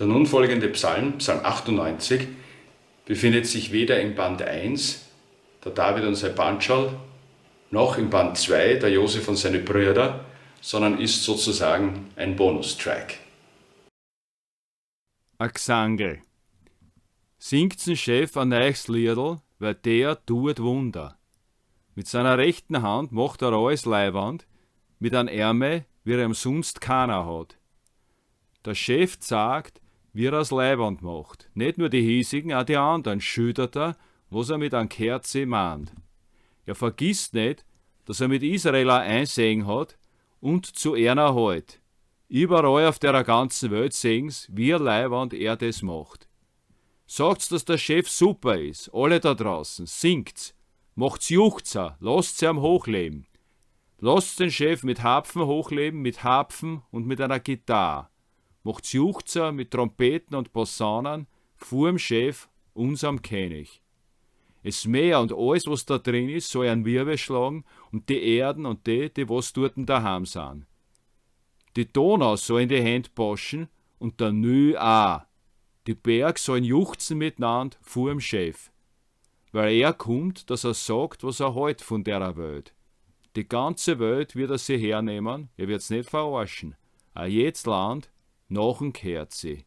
Der nun folgende Psalm, Psalm 98, befindet sich weder im Band 1, der David und sein Bandscherl, noch im Band 2, der Josef und seine Brüder, sondern ist sozusagen ein Bonustrack. A Gsangl. Singt's dem Chef a neues Liedl, weil der tut Wunder. Mit seiner rechten Hand macht er alles leiwand, mit an Ärme, wie er ihm sonst keiner hat. Der Chef sagt, wie er's leiwand macht. Nicht nur die hiesigen, auch die anderen schüttert er, was er mit an Kerze mahnt. Er vergisst nicht, dass er mit Israel auch einsehen hat und zu einer halt. Überall auf der ganzen Welt sehen's, wie leiwand er das macht. Sagt's, dass der Chef super ist, alle da draußen, singt's, macht's Juchzer, lasst's ihm hochleben. Lasst den Chef mit Harpfen hochleben, mit Harpfen und mit einer Gitarre. Macht's Juchzer mit Trompeten und Posaunen, vorm Chef, unserem König. Es Meer und alles, was da drin ist, soll ein Wirbel schlagen und die Erden und die, die was dorten daheim sind. Die Donau soll in die Händ paschen und der Nü auch. Die Berg sollen juchzen miteinander vorm Chef. Weil er kommt, dass er sagt, was er halt von der Welt. Die ganze Welt wird er sich hernehmen, er wird's nicht verarschen. A jedes Land, nach'n kehrt sie.